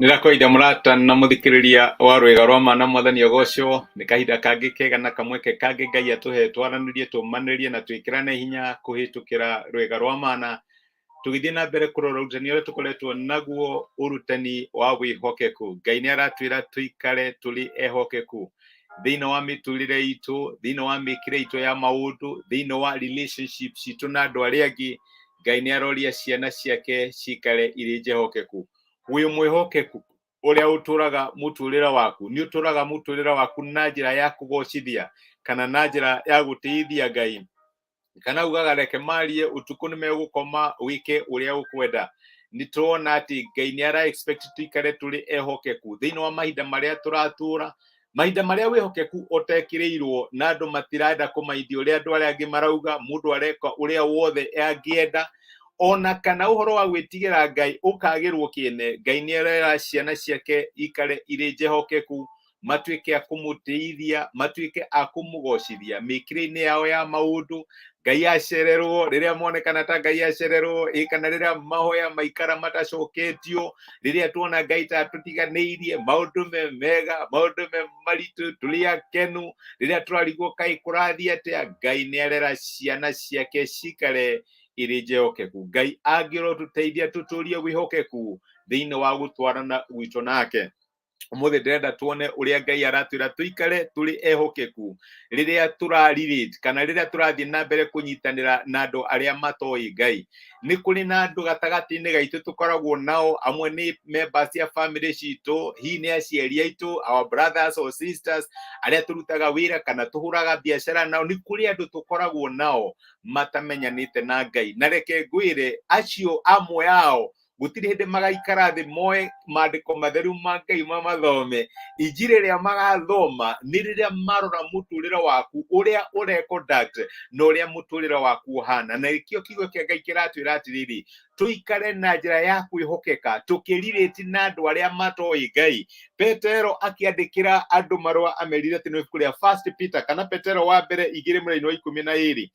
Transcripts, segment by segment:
Nĩndakũgeithia mũrata na mũthikĩrĩria wa rwĩga rwa ma na mwathani ũgocwo. Nĩ kahinda kangĩ kega na kamweke kangĩ Ngai atũhe twaranĩrie, tũmanĩrie na twĩkĩrane hinya kũhĩtũkĩra rwĩga rwa mana. Tũgĩthiĩ na mbere kũrora ũrutani ũrĩa tũkoretwo naguo, ũrutani wa wĩhokeku. Ngai nĩ aratwĩra tũikare tũrĩ ehokeku thĩinĩ wa mĩtũrĩre itũ, thĩinĩ wa mĩkĩre itũ ya maũndũ, thĩinĩ wa relationship citũ na andũ arĩa angĩ. Ngai nĩ aroria ciana ciake cikare irĩ njehokeku. Wĩ mwĩhokeku ũrĩa ũtũraga mũtũrĩre waku? Nĩ ũtũraga mũtũrĩre waku na njĩra ya kũgocithia kana na njĩra ya gũtĩithia Ngai? Kana ugaga reke marie, ũtukũ nĩ megũkoma, wĩke ũrĩa ũkwenda? Nĩ tũrona atĩ Ngai nĩ ara expect tũikare tũrĩ ehokeku thĩinĩ wa mahinda marĩa tũratũra, mahinda marĩa wĩhokeku ũtekĩrĩirwo na andũ matirenda kũmaindia ũrĩa andũ arĩa angĩ marauga, mũndũ areka ũrĩa wothe angĩenda, ona kana ũhoro wa gwĩtigĩra Ngai ũkagĩrwo kĩene. Ngai nĩ arera ciana ciake ikare irĩ njehokeku, matuĩke a kũmũtĩithia, matuĩke a kũmũgocithia mĩkĩre-inĩ yao ya maũndũ. Ngai acererwo, rĩrĩa monekana ta Ngai acererwo ĩ, kana rĩrĩa mahoya maikara matacoketio, rĩrĩa tuona Ngai ta tũtiganĩirie, maũndũ me mega, maũndũ me maritũ, tũrĩ akenu, rĩrĩa tũrarigwo kaĩ kũrathiĩ atĩa, Ngai nĩ arera ciana ciake cikare irĩ njehokeku. Ngai angĩrotũteithia tũtũrie wĩhokeku thĩinĩ wa gũtwarana gwitũ nake. Ũmũthĩ ndĩrenda tuone ũrĩa Ngai aratwĩra tũikare tũrĩ ehokeku rĩrĩa tũra-relate kana rĩrĩa tũrathiĩ na mbere kũnyitanĩra na andũ arĩa matoĩ Ngai. Nĩ kũrĩ na andũ gatagatĩ-inĩ gaitũ tũkoragwo nao, amwe nĩ members cia family citũ, hihi nĩ aciari aitũ, our brothers or sisters, arĩa tũrutaga wĩra kana tũhũraga biacara nao. Nĩ kũrĩ andũ tũkoragwo nao matamenyanĩte na Ngai, na reke ngwĩre, acio amwe ao gũtirĩ hĩndĩ magaikara thĩ moe maandĩko matheru ma Ngai mamathome. Injiri ĩrĩa magathoma nĩ rĩrĩa marora mũtũrĩre waku ũrĩa ũre conduct na ũrĩa mũtũrĩre waku ũhana. Na nĩkĩo kiugo kĩa Ngai kĩratwĩra atĩrĩrĩ, tũikare na njĩra ya kwĩhokeka tũkĩrirĩti na andũ arĩa matoĩ Ngai. Petero akĩandĩkĩra andũ marũa amerire atĩ nĩ ibuku rĩa First Peter kana Petero wa mbere 2 mũraini wa 12,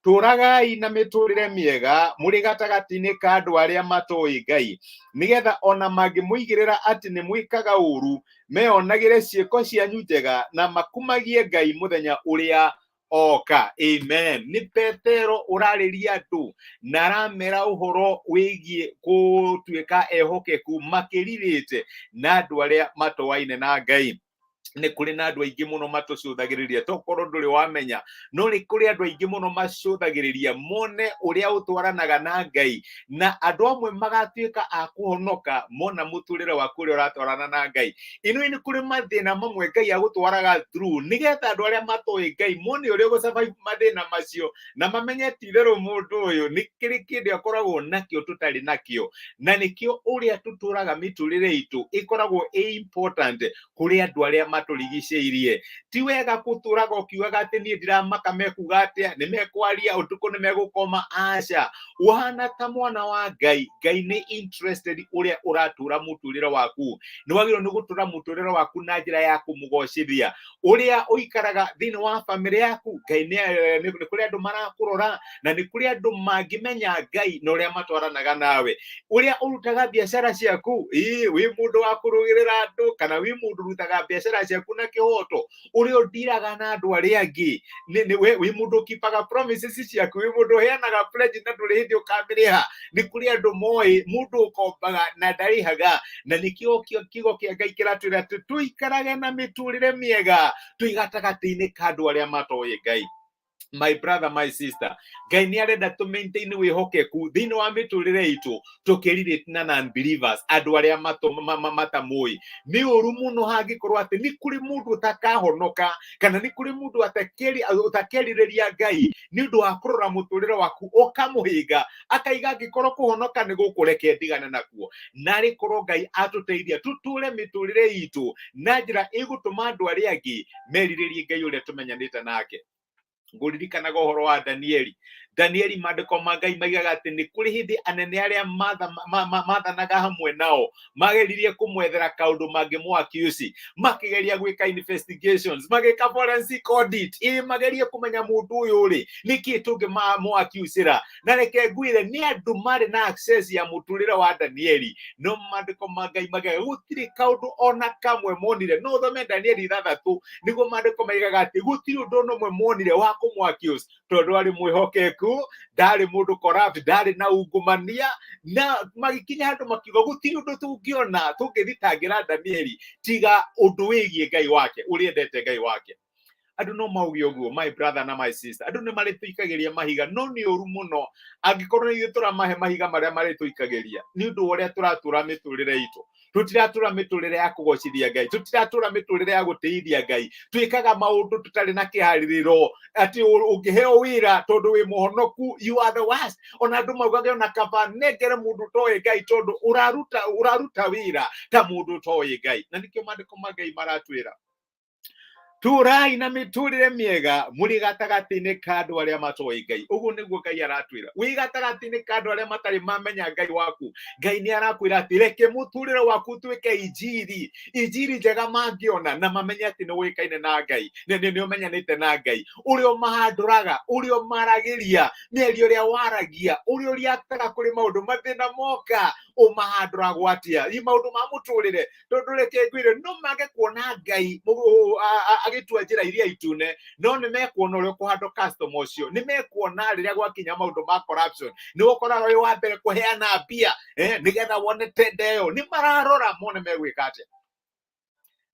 tũragai na mĩtũrĩre mĩega mũrĩ gatagatĩ-inĩ ka andũ arĩa matoĩ Ngai, nĩgetha ona mangĩmũigĩrĩra atĩ nĩ mwĩkaga ũru, meyonagĩre ciĩko cianyu njega na makumagie Ngai mũthenya ũrĩa oka. Amen. Nĩ Petero ũrarĩria andũ na aramera ũhoro wĩgiĩ gũtuĩka ehokeku makĩrirĩte na andũ arĩa matoaine na Ngai. Nĩ kũrĩ na andũ aingĩ mũno matũcũthagĩrĩria, tokorwo ndũrĩ wamenya, no nĩ kũrĩ andũ aingĩ mũno macũthagĩrĩria mone ũrĩa ũtwaranaga na Ngai, na andũ amwe magatuĩka a kũhonoka mona mũtũrĩre waku ũrĩa ũratwarana na Ngai. Ĩno nĩ kũrĩ mathĩna mamwe Ngai agũtwaraga through nĩgetha andũ arĩa matoĩ Ngai mone ũrĩa ũgũ-survive mathĩna macio na mamenye ti itherũ mũndũ ũyũ nĩ kĩrĩ kĩndũ akoragwo nakĩo tũtarĩ nakĩo. Na nĩkĩo ũrĩa tũtũraga mĩtũrĩre itũ ĩkoragwo ĩ important kũrĩ andũ arĩa matũrigicĩirie. Ti wega gũtũraga ũkiugaga atĩ niĩ ndiramaka mekuga atĩa, nĩ mekwaria, ũtukũ nĩ megũkoma. Aca, ũhana ta mwana wa Ngai, Ngai nĩ interested ũrĩa ũratũra mũtũrĩre waku. Nĩ wagĩrĩirwo nĩ gũtũra mũtũrĩre waku na njĩra ya kũmũgocithia. Ũrĩa ũikaraga thĩinĩ wa bamĩrĩ yaku, Ngai nĩ kũrĩ andũ marakũrora, na nĩ kũrĩ andũ mangĩmenya Ngai na ũrĩa matwaranaga nawe. Ũrĩa ũrutaga biacara ciaku, ĩĩ wĩ mũndũ wa kũrũgĩrĩra andũ kana wĩ mũndũ ũrutaga biacara ciaku na kĩhoto? Ũrĩa ũndiraga na andũ arĩa angĩ, wĩ mũndũ ũkipaga promises ciaku? Wĩ mũndũ ũheanaga pledge na ndũrĩ hĩndĩ ũkamĩrĩha? Nĩ kũrĩ andũ moĩ mũndũ ũkombaga na ndarĩhaga. Na nĩkĩo kiugo kĩa Ngai kĩratwĩra atĩ tũikarage na mĩtũrĩre mĩega twĩ gatagatĩ-inĩ ka andũ arĩa matoĩ Ngai. My brother, my sister, Ngai nĩ arenda tũ maintain wĩhokeku thĩinĩ wa mĩtũrĩre itũ tũkĩrirĩte na non-believers, andũ arĩa matamũĩ. Nĩ ũru mũno hangĩkorwo atĩ nĩ kũrĩ mũndũ ũtakahonoka kana nĩ kũrĩ mũndũ ũtakerirĩria Ngai nĩ ũndũ wa kũrora mũtũrĩre waku ũkamũhĩnga, akaiga angĩkorwo kũhonoka nĩ gũkũ, reke ndigane nakuo. Narĩ korwo Ngai atũteithia tũtũre mĩtũrĩre itũ na njĩra ĩgũtũma andũ arĩa angĩ merirĩrie Ngai ũrĩa tũmenyanĩte nake. Ngũririkanaga ũhoro wa Danieli. Danieli maandĩko ma Ngai maigaga atĩ nĩ kũrĩ hĩndĩ anene arĩa mathanaga hamwe nao mageririe kũmwethera kaũndũ mangĩmũ-accuse, makĩgeria gwĩka investigations, magĩka forensic audit, ĩ magerie kũmenya mũndũ ũyũ rĩ nĩkĩ tũngĩmũ-accusĩra. Na reke ngwĩre, nĩ andũ marĩ na access ya mũtũrĩre wa Danieli, no maandĩko ma Ngai maigaga gũtirĩ kaũndũ ona kamwe monire. No ũthome Danieli 6, nĩguo maandĩko maigaga atĩ gũtirĩ ũndũ ona ũmwe monire wa kũmũ-accuse, tondũ arĩ mwĩhokeku, ndarĩ mũndũ corrupt, ndarĩ na ungumania. Na magĩkinya handũ makiuga gũtirĩ ũndũ tũngĩona tũngĩthitangĩra Danieli tiga ũndũ wĩgiĩ Ngai wake, ũrĩa endete Ngai wake. Andũ no mauge ũguo, my brother na my sister, andũ nĩ marĩtũikagĩria mahiga, no nĩ ũru mũno angĩkorwo nĩ ithuĩ tũramahe mahiga marĩa marĩtũikagĩria nĩ ũndũ wa ũrĩa tũratũra mĩtũrĩre itũ. Tũtiratũra mĩtũrĩre ya kũgocithia Ngai, tũtiratũra mĩtũrĩre ya gũtĩithia Ngai. Twĩkaga maũndũ tũtarĩ na kĩharĩrĩro, atĩ ũngĩheo wĩra tondũ wĩ mũhonoku, you are the worst. Ona andũ maugage ona kaba nengere mũndũ ũtoĩ Ngai, tondũ ũraruta wĩra ta mũndũ ũtoĩ Ngai. Na nĩkĩo maandĩko ma Ngai maratwĩra tũrai na mĩtũrĩre mĩega mũrĩ gatagatĩ-inĩ ka andũ arĩa matoĩ Ngai. Ũguo nĩguo Ngai aratwĩra, wĩ gatagatĩ-inĩ ka andũ arĩa matarĩ mamenya Ngai waku. Ngai nĩ arakwĩra atĩ reke mũtũrĩre waku ũtuĩke injiri, injiri njega mangĩona na mamenye atĩ nĩ ũĩkaine na Ngai, nĩ ũmenyanĩte na Ngai. Ũrĩa ũmahandũraga, ũrĩa ũmaragĩria, mĩario ĩrĩa waragia, ũrĩa ũriaktaga kũrĩ maũndũ mathĩna moka, ũmahandũragwo atĩa i maũndũ ma mũtũrĩre. Tondũ reke ngwĩre, no mage kuona Ngai agĩtua njĩra iria itune, no nĩ mekuona ũrĩa ũkũhandwo customer ũcio, nĩ mekuona rĩrĩa gwakinya maũndũ ma corruption, nĩ ũkoraga wĩ wa mbere kũheana mbia nĩgetha wone tender ĩyo. Nĩ mararora mone megwĩka atĩa.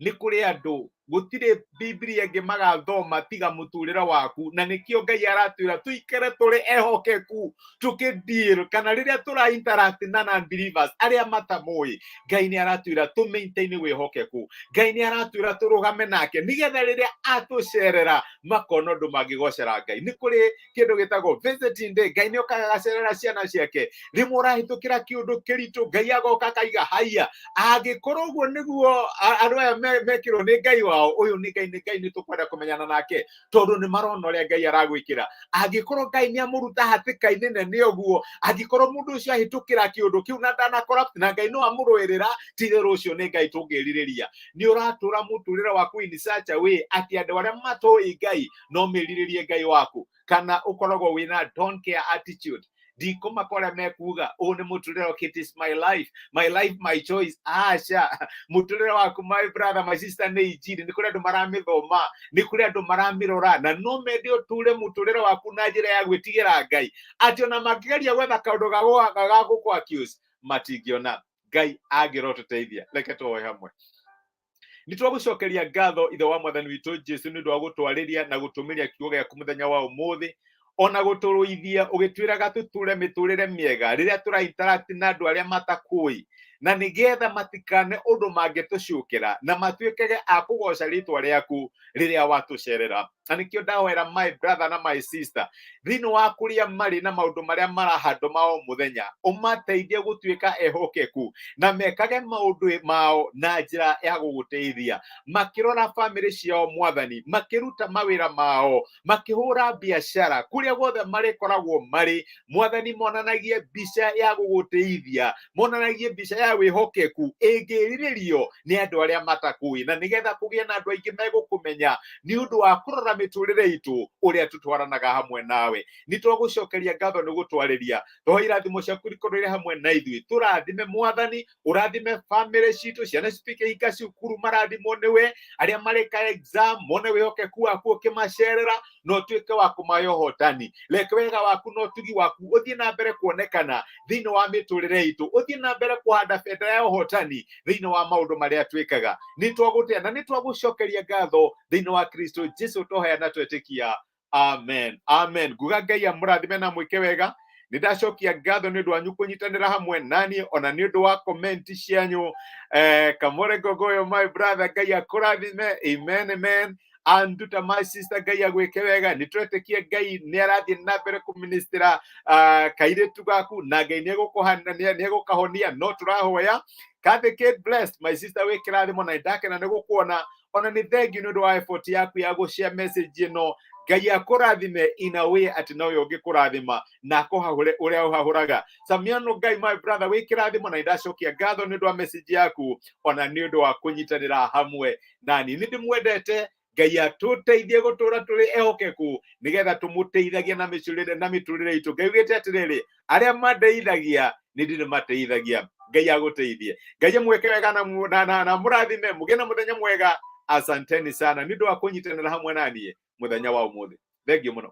Nĩ kũrĩ andũ gũtirĩ Biblia ĩngĩ magathoma tiga mũtũrĩre waku, na nĩkĩo Ngai aratwĩra tũikare tũrĩ ehokeku tũkĩ-deal kana rĩrĩa tũra interact na non-believers, arĩa matamũĩ Ngai. Nĩ aratwĩra tũ maintain wĩhokeku. Ngai nĩ aratwĩra tũrũgame nake, nĩgetha rĩrĩa atũcerera makona ũndũ mangĩgocera Ngai. Nĩ kũrĩ kĩndũ gĩtagwo visiting day. Ngai nĩ okaga agacerera ciana ciake. Rĩmwe ũrahĩtũkĩra kĩũndũ kĩritũ, Ngai agoka akaiga haiya, angĩkorwo ũguo nĩguo andũ aya mekĩrwo nĩ Ngai wao, ũyũ nĩ Ngai, nĩ Ngai, nĩ tũkwenda kũmenyana nake, tondũ nĩ marona ũrĩa Ngai aragwĩkĩra. Angĩkorwo Ngai nĩ amũruta hatĩka-inĩ nene ũguo, angĩkorwo mũndũ ũcio ahĩtũkĩra kĩũndũ kĩu na ndana corrupt, na Ngai no amũrũĩrĩra, ti-itherũ ũcio nĩ Ngai tũngĩrirĩria. Nĩ ũratũra mũtũrĩre waku in such a way atĩ andũ arĩa matoĩ Ngai no merirĩrie Ngai waku, kana ũkoragwo wĩna don't care attitude, ndikũmaka ũrĩa mekuga, ũũ nĩ mũtũrĩre? Okay, it is my life, my life, my choice. Aca, mũtũrĩre waku, my brother, my sister, nĩ injiri. Nĩ kũrĩ andũ maramĩthoma, nĩ kũrĩ andũ maramĩrora, na no mende ũtũre mũtũrĩre waku na njĩra ya gwĩtigĩra Ngai, atĩ ona mangĩgeria gwetha kaũndũ ga gũkũ accuse, matingĩona. Ngai angĩrotũteithia. Reke tũhoe hamwe. Nĩ twagũcokeria ngatho, Ithe wa Mwathani witũ Jesu, nĩ ũndũ wa gũtwarĩria na gũtũmĩria kiugo gĩaku mũthenya wa ũmũthĩ, ona gũtũrũithia ũgĩtwĩraga tũtũre mĩtũrĩre mĩega rĩrĩa tũra interact na andũ arĩa matakũĩ, na nĩgetha matikane ũndũ mangĩtũcukĩra na matuĩkage a kũgoca rĩtwa rĩaku rĩrĩa watũcerera. Na nĩkĩo ndahoera my brother na my sister thĩinĩ wa kũrĩa marĩ na maũndũ marĩa marahandwo ma o mũthenya, ũmateithie gũtuĩka ehokeku na mekage maũndũ mao na njĩra ya gũgũteithia, makĩrora bamĩrĩ ciao, Mwathani, makĩruta mawĩra mao, makĩhũra biacara, kũrĩa guothe marĩkoragwo marĩ. Mwathani, monanagie mbica ya gũgũteithia, monanagie mbica ya wĩhokeku ĩngĩrirĩrio nĩ andũ arĩa matakũĩ, na nĩgetha kũgĩe na andũ aingĩ megũkũmenya nĩ ũndũ wa kũrora mĩtũrĩre itũ ũrĩa tũtwaranaga hamwe nawe. Nĩ twagũcokeria ngatho nĩ gũtwarĩria. Tũhoe irathimo ciaku ikorwo irĩ hamwe na ithuĩ. Tũrathime, Mwathani, ũrathime bamĩrĩ citũ, ciana citũ ikĩhinga cukuru marathimwo nĩwe, arĩa marĩka exam mone wĩhokeku waku ũkĩmacerera na ũtuĩke wa kũmahe ũhotani. Reke wega waku na ũtugi waku ũthiĩ na mbere kuonekana thĩinĩ wa mĩtũrĩre itũ, ũthiĩ na mbere kũhanda bendera ya ũhotani thĩinĩ wa maũndũ marĩa twĩkaga. Nĩ twagũtĩa na nĩ twagũcokeria ngatho thĩinĩ wa Kristo Jesu twahoya na twetĩkia, amen, amen. Nguga Ngai amũrathime na mwĩke wega. Nĩ ndacokia ngatho nĩ ũndũ wanyu kũnyitanĩra hamwe naniĩ, ona nĩ ũndũ wa comment cianyu. Kamore Gogoyo, my brother, Ngai akũrathime. Amen, amen. Anduta, my sister, Ngai agwĩke wega. Nĩ twetĩkie Ngai nĩ arathiĩ na mbere kũministĩra kairĩtu gaku, na Ngai nĩ egũkahonia. No tũrahoya Kathy Kate blessed my sister, wĩ kĩrathimo na ndakena nĩ gũkuona. Ona nĩ thengiũ nĩ ũndũ wa effort yaku ya gũshare message ĩno. Ngai akũrathime in a way atĩ nowe ũngĩkũrathima na akũhahũre ũrĩa ũhahũraga. Samiano Ngai my brother, wĩ kĩrathimo na ndacokia ngatho nĩ ũndũ wa message yaku, ona nĩ ũndũ wa kũnyitanĩra hamwe nani. Nĩ ndĩmwendete. Ngai atũteithie gũtũra tũrĩ ehokeku nĩgetha tũmũteithagie na mĩtũrĩre na mĩtũrĩre itũ. Ngai ugĩte atĩrĩrĩ, arĩa mandeithagia nĩ ndĩ mateithagia. Ngai agũteithie, Ngai amwĩke wega na, na, na, na mũrathime, mũgĩe na mũthenya mwega. Asanteni sana nĩ ũndũ wa kũnyitanĩra hamwe naniĩ mũthenya wa ũmũthĩ. Thengiũ mũno.